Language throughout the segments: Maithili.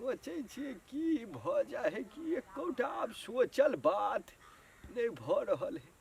सोचै छियै की भऽ जाइ हइ कि एकोटा आब सोचल बात नहि भऽ रहल हइ।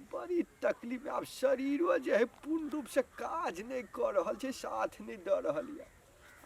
बड़ी तकलीफ, आब शरीरो जे हइ पूर्ण रूपसँ काज नहि कऽ रहल छै, साथ नहि दऽ रहल यऽ।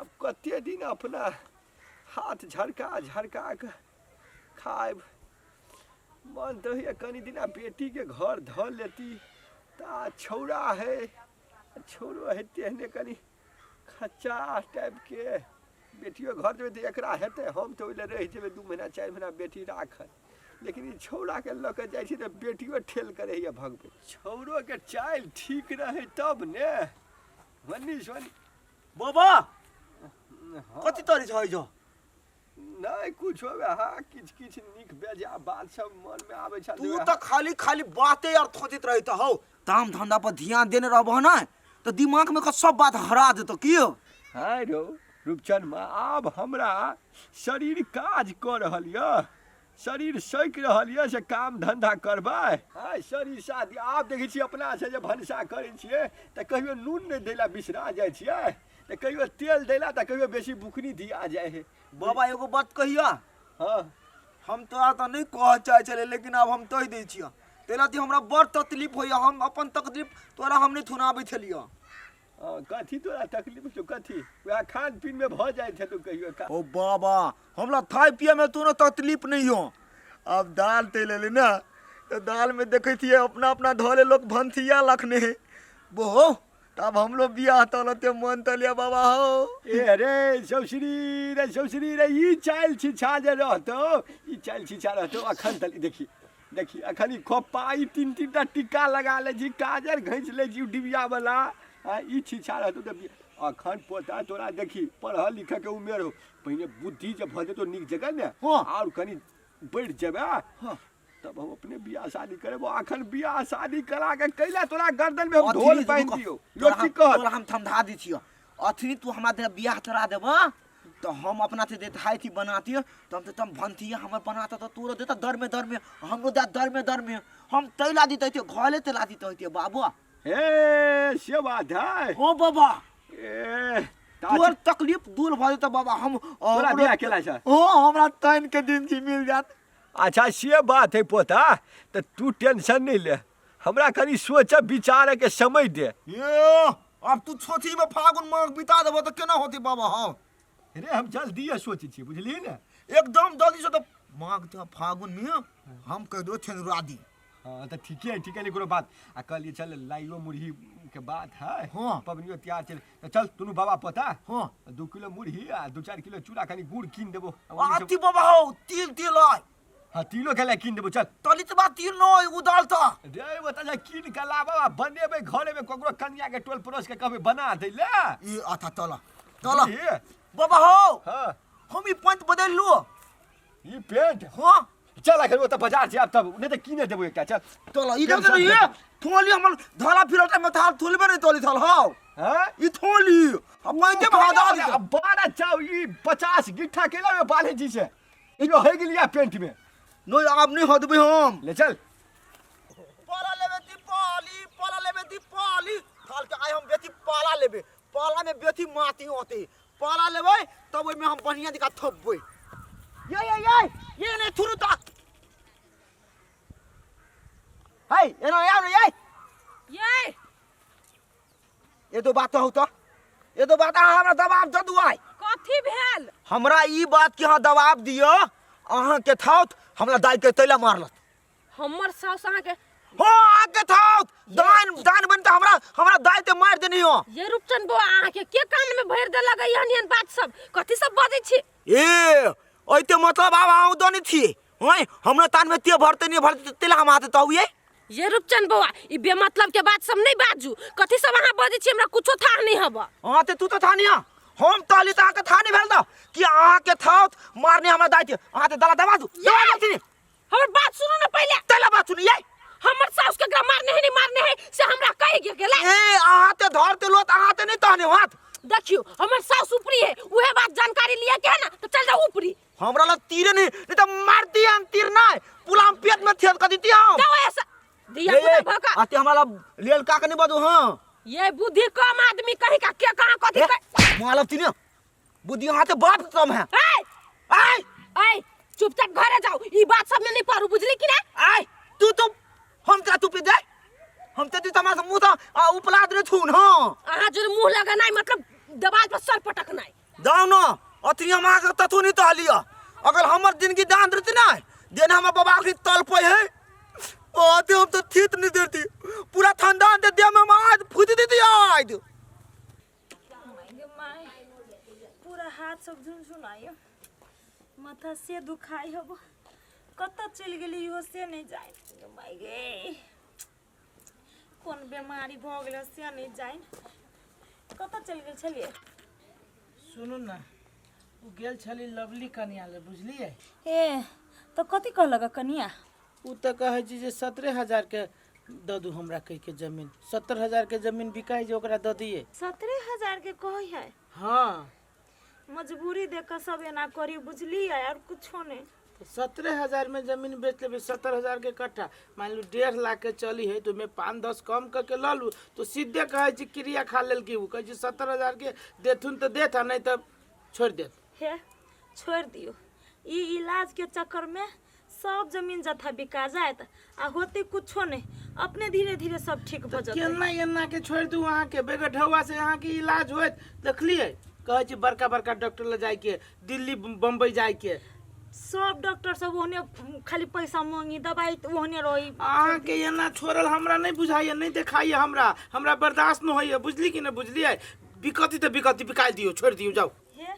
आब कते दिन अपना हाथ झरका झरका कऽ खायब? मन तऽ होइए कनि दिना बेटीके घर धऽ लेती, तऽ छौड़ा हइ, छौड़ो हइ तेहने कनि खच्चा टाइपके। बेटियो घर जेबै तऽ एकरा हेतै, हम तऽ ओहि लए रहि जेबै 2 महीना 4 महीना बेटी राखत, लेकिन ई छौड़ाके लऽ कऽ जाइ छी तऽ बेटियो ठेल कऽ रहैए भगबै। छौड़ोके चालि ठीक रहै तब ने। वन्नी सोनी बाबा, कथी तरी छै जो? नहि कुछो, वएह किछु किछु नीक बेजा बात सब मनमे आबै छल। तू तऽ खाली खाली बाते यार थोचित रहैत हौ। काम धंधा पर ध्यान देने रहबह ने तऽ दिमाग में सब बात हरा देतो की हो? हाय रौ रूपचन माँ, आब हमरा शरीर काज कऽ रहल यऽ, शरीर सकि रहल यऽ से काम धंधा करबै। हाय शरीर शादी आब देखै छियै अपना से जे भनसा करै छियै तऽ कहियो नून नहि दै लए बिसरा जाइ छियै, तऽ कहियो तेल दै लए, तऽ कहियो बेसी बुकनी दिया जाइ है। बाबा, एगो बात कहिया? हाँ। हम तोरा तऽ नहि कहऽ चाहै छलियै, लेकिन आब हम कहि दै छियह। ताहि लए हमरा बड़ तकलीफ होइए, हम अपन तकलीफ तोरा हम नहि थुनाबै छलियह। हाँ, कथी तोरा तकलीफ छौ? कथी वएह खान पीन में भऽ जाइत हेतौ कहियो का? ओ बाबा, हमरा खाय पिए में कोनो तकलीफ नहीं हो। अब दाल तेल एलै ने तऽ दाल में देखै छियै अपना अपना धरे लोक भनसिया लखने है बो, तब हमरो बियाह तलते मन तलिया बाबा हो। ए रे सौसरी रे सौसरी रे, ई चालि छिछा जे रहतौ, ई चालि छिछा रहतौ अखन तक। देखी देखी, अखन ई खोपा ई तीन तीन टा टिक्का लगा लै छी, काजर घैंच लै छी डिबिया वाला। आ ई छिछा रहतौ तऽ अखन पोता तोरा देखी पढ़ल लिखऽ के उमेर हो, पहिने बुद्धि जे भऽ जेतौ नीक जगह ने। हाँ। आओर कनि बढ़ि जेबै। हाँ। तब हम अपने बियाह शादी करेबो। अखन बियाह शादी करा के कैला तोरा गर्दन में हम ढोल बांधि दियौ? लोक की कहत? तोरा हम थमधा दै छियौ। अथनी तू हमरा दे बियाह तोरा देबऽ तऽ हम अपना से देत हाई थी बनाती, तऽ हम तऽ तम भनती हमर बनाता तऽ तोरो देता दर में दर में, हमरो दे दर में दर में। हम तैला दिते घरे तैला दिते बाबू। हे से बात है। हो बाबा। ए तोर तकलीफ दूर भऽ जेतौ बाबा। हम तोरा बियाह केला छै? हो, हमरा तैन के दिन जी मिल जात। अच्छा से बात है पोता, तऽ तू टेंशन नहीं ले, हमरा कनि सोच विचार के समय दे। ये अब तू छोथी में फागुन माघ बिता देबो तऽ केना होती बाबा? हाँ रे, हम जल्दी सोचै छी, बुझलियै ने? एकदम जल्दी से तऽ माघ तऽ फागुन में हम कह दो थेनुरा दी। हाँ तऽ ठीके है, ठीके, नहीं कोनो बात। आ कहलिए चल लाइयो मुरही के बात है। हाँ। पबनियो तिहार चल तऽ चल दुनू बाबा पोता। हाँ। 2 किलो मुरही आ 2-4 किलो चूड़ा, कनि गुड़ कीन देबो। अथी बाबा हो, तिल तिल आय। हाँ, तिलो के कीन देबो, चल। तली तो बात तिल न उदाल तो रे बता जा, कीन के लाबो आ बनेबे घरे में, ककरो कनिया के टोल पड़ोस के कहबे बना दै ले। ई अच्छा चल चल बाबा हो। हाँ। हम ई पैंट बदल लू। ई पैंट? हाँ। चल अखन ओतऽ बाजार छै आब, तब नहि तऽ कीने देबो एकटा, चल। चल ई देबो ये थोली हमर धला फिरल टाइम में थाल थोलबे नहीं तोली थल हो। हाँ? ई थोली हम पैंटे में हटा दी। अब 12 चाव ई 50 गिट्ठा केला में बाले जी से ई हो गेलिया पेंट में। नो आब नहीं हदबे हम। ले चल। पाला लेबे दीपाली, पाला लेबे दीपाली, थाल के आइ हम बेटी पाला लेबे, पाला में बेटी माटी होते, पाला लेबै तब ओहिमे हम बढ़िया जकाँ थोपबै। ये ये ये ये नहीं थुरू ता है एना आउ ने ये। ये ये दो बात हो तो ये दो बात अहाँ हमरा दबाव दऽ दू आइ। कथी भेल? हमरा ई बात के अहाँ दबाव दिअ, अहाँ के थाउत हमरा दाइ के तैला मारलत। हमर साउस अहाँ के? हो, अहाँ के थाउत दान दान बन त हमरा हमरा दाइ ते मार देनी हो। ये रूपचंद बौआ, अहाँ के के कान में भरि देलक एहन एहन बात सब? कथी सब बजै छी? ए ओइते मतलब आब अहाँ दनी छी हय, हमरा तान में ते भरते नहीं भरते तेला हम हाथ तो ये। ये रूपचंद बौआ, ई बेमतलब के बात सब नहीं बाजू। कथी सब अहाँ बजै छी हमरा कुछो थाह नहीं हब। हाँ ते तू तो था नहीं, हम तहली त अहाँ के था नहीं भेल त कि अहाँ के थाउत मारने हमरा दाइ के अहाँ ते दला दबा दू दबा दू। हमर बात सुनू ने पहिले। तैला बात सुनी ये। हमर साउस के एकरा मारने है नहीं मारने है से हमरा कहि के गेलै। ए अहाँ ते धरते लोत अहाँ ते नहीं तहने हाथ। देखियो हमर साउस ऊपरी है, उहे बात जानकारी लिए के है ना तो चल जाओ ऊपरी। हमरा लग तीर नहीं, नहीं तो मार दिए हम तीर नहीं, पुला हम पेट में छेद कर देती हम। जाओ ऐसा दिया ए, पुता भका। आते हमरा लग लेल का के नहीं बदू। हां ये बुद्धि कम आदमी कहीं का के कहां कथी ए, मालव तीन बुद्धि हाथ बाप कम है। ए आय आय चुपचाप घरे जाओ ई बात सब में नहीं पड़ू बुझली कि ना आय तू तो हम तोरा तू पी दे हम तो तू हमरा मुंह तो उपला दे थून हां अहाँ जो मुंह लगानाइ मतलब दबाल पर सर पटकनाइ जाओ न अथी हम अहाँके तथू नहीं तहलिय अगर हमर जिंदगी दान देती ना देन हमर बाबा के तल पे है ओ अथी हम तो थीत नहीं देती पूरा खानदान दे दे में हम आज फूट देती आज गे माय पूरा हाथ सब झुनझुनायो माथा से दुखाइ हब कतऽ चलि गेली इहो से नहि जानि गे माय गे कोन बेमारी भऽ गेलै से नहि जानि कतऽ चलि गेल छलियै सुनू ने ओ गेल छली लवली कनिया ले बुझलियै ए तऽ कथी कहलक कनिया ओ तऽ कहै छै जे 17,000 के दऽ दू हमरा कहि के जमीन 70,000 के जमीन बिकाइ जे ओकरा दऽ दियै 17,000 के कहै है हँ मजबूरी देख कऽ सब एना करी बुझलियै और कुछो नहि तऽ 17,000 में जमीन बेच लेबै 70,000 के कट्ठा मान लू 1.5 लाख के चली है तो ओहिमे 5-10 कम कऽ के लऽ लू तो सीधे कहै छी क्रिया खा लेलकै ओ कहै छै 70,000 के देथुन तऽ देत आ नहि तऽ छोड़ि देत हे छोड़ि दियौ ई इलाज के चक्कर में सब जमीन जथा बिका जायत आ होते कुछो नहीं अपने धीरे धीरे सब ठीक भऽ जेतै केना एना के छोड़ि दू अहाँके बेगर ढौआ से अहाँके इलाज होयत देखलियै कहै छी बड़का बड़का डॉक्टर लग जाइके दिल्ली बम्बई जाइके सब डॉक्टर सब ओहने खाली पैसा मांगी दवाई तऽ ओहने रही अहाँके एना छोड़ल हमरा नहि बुझाइए नहि देखाइए हमरा हमरा बर्दाश्त नहि होइए बुझली कि नहि बुझलियै बिकती तऽ बिकती बिकाइ दियौ छोड़ि दियौ जाउ हे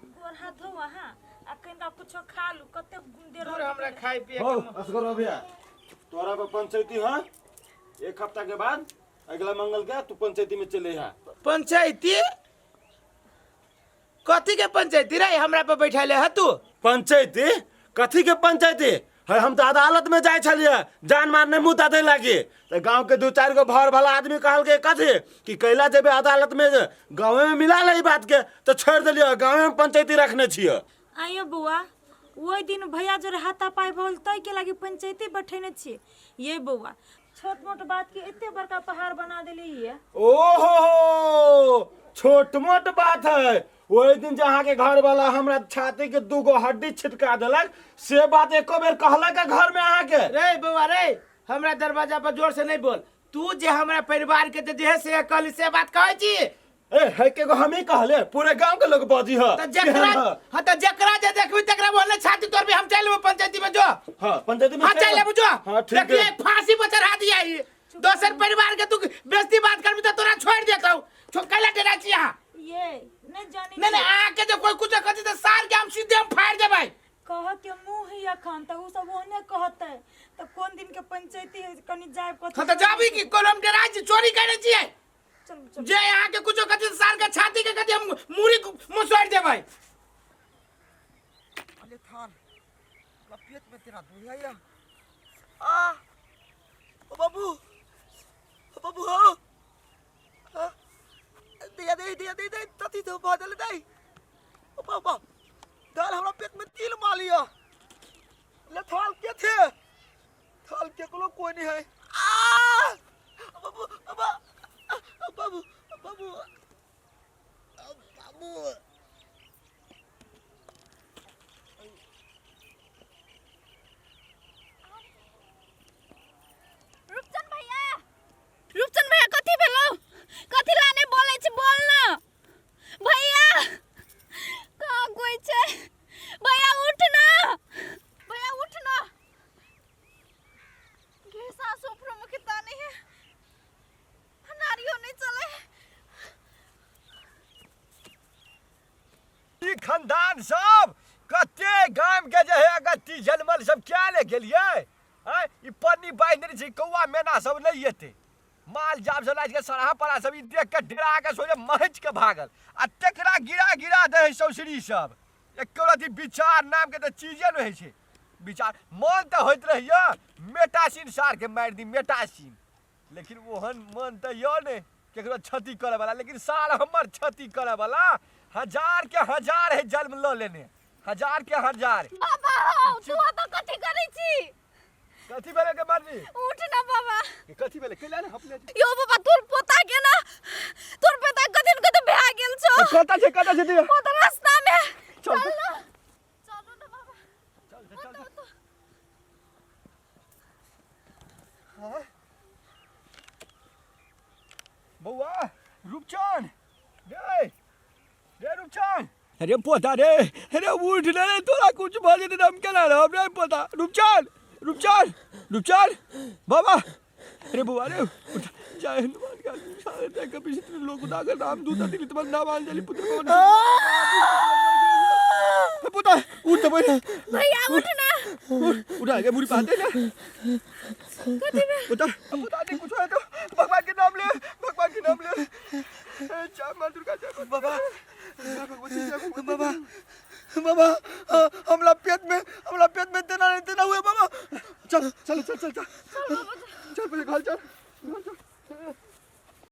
गोर हाथ धो अहाँ आ कनिका कुछो खा लू कते देर दूर हमरा खाय पिए हो असगर भैया तोरा पर पंचायती है एक हफ्ता के बाद अगला मंगल के तू पंचायती में चले हा पंचायती कथी के पंचायती रे हमरा पर बैठले है तू पंचायती कथी के पंचायती है हम तऽ अदालत में जाइ छलियै जान मारने मुद्दा दे लागी तऽ गांव के दू चारि गो भर भला आदमी कहलकै कथी कि कैला जेबै अदालत में गाँवे में मिला ले ई बात के तऽ छोड़ि देलियै गाँवे में पंचायती रखने छियै आइयो बौआ ओहि दिन भैया जोरे हाथापाई भऽ गेल ताहिके लागि पंचायती बैठेने छियै ये बौआ छोट मोट बात के एते बड़का पहाड़ बना देली ये ओहो छोट मोट बात है ओहि दिन जे अहाँके घर वाला हमरा छाती के दूगो हड्डी छिटका देलक से बात एको बेर कहलक है घर में अहाँके रे बौआ रे हमरा दरवाजा पर जोर से नहीं बोल तू जे हमरा परिवार के जे से कहली से बात कहै छी ए है के गो हमही कहले पूरे गांव के लोग बजी ह त जकरा हां त जकरा जे देखबी तकरा बोलने छाती तोड़ भी हम चल लेबो पंचायती में जो हां पंचायती में हां चल लेबो जो हां ठीक देखिए है फांसी पर चढ़ा दिया ही दोसर परिवार के तू बेइज्जती बात करबी त तोरा छोड़ देतौ छो कैला डेरा छी अहाँ ये नहीं जाने नहीं नहीं अहाँ के जे कोई कुछ कहती त सार के हम सीधे हम फाड़ देबै कह के मुंह ही अखन त उ सब ओहने कहते त कोन दिन के पंचायती है कनी जाय हां त जाबी की कोनो हम डेरा छी चोरी करे छियै चलू चलू जे अहाँ के कुछो कहती सार के छाती के कहती हम मूड़ी मुसोड़ देबै अरे थान हमरा पेट में तेरा दुनिया या आ ओ बाबू ओ बाबू हो आ, दिया दे दिया दे दे तती तो बदल दे ओ बाबा दाल हमरा पेट में तिल मालिया ले थाल के थे थाल के कोनो कोई नहीं है आ बाबू बाबा बाबू बाबू बाबू रूपचंद भैया रूपचंद भैया कथी भेलो कथी ला नहीं बोलै छी बोल ना भैया कहाँ कोई छै भैया उठ ना भैया उठ ना गे सासु उपरो में कितना नहीं है नारियो नहीं चले ई खानदान सब कते गाम के जे है अगत्ती जनमल सब क्या ले गेलियै आँय ई पन्नी बान्हि देने छै कौआ मैना सब नहि एतै माल जाल सब लागि के सराहा परा सब ई देख के डेरा के सोझे महच के भागल आ तेकरा गिरा गिरा दै है सौसरी सब एको रति विचार नाम के तऽ चीजे नहि होइ छै विचार मन तऽ होइत रहैया मेटासिन सार के मारि दी मेटासिन लेकिन ओहन मन तऽ यऽ नहि केकरो क्षति करऽवला लेकिन सार हमर क्षति करऽवला हजार के हजार है जन्म लऽ लेने हजार के हजार बाबा हौ तू ओतऽ कथी करै छी कथी भेलै के मारनी उठ ना बाबा कथी भेलै कैला ने अपने यो बाबा तोर पोता के ना तोर पोता कथी न कथी भए गेल छौ कतऽ छै कतऽ छै दिया ओ तऽ रास्ता में चल चल ना चल अरे पोता रे, अरे उठ ने रे, तोरा कुछ भऽ जेतै तऽ हम केना रहब रे पोता। रूपचन, रूपचन, रूपचन बाबा, अरे बौआ रे उठ। जय हनुमान ज्ञान सारे जय कपि चित्र लोक उदागर राम दूत अतिरिक्त बंदा अंजलि पुत्र पवन। ए पोता उठ तऽ पहिले। भैया उठ ना। उठ, उठा के बुढ़ी पाते ना। पोता, पोता नहीं कुछ है तो भगवान के नाम ले, भगवान के नाम ले। ए, जय माँ दुर्गा, जय माँ बाबा, जय भगवती, जय भगवती। बाबा, बाबा, हमला पेट में, हमला पेट में तेना नहीं तेना हुए बाबा। चल चल चल चल चल चल, पहले घर चल, घर चल।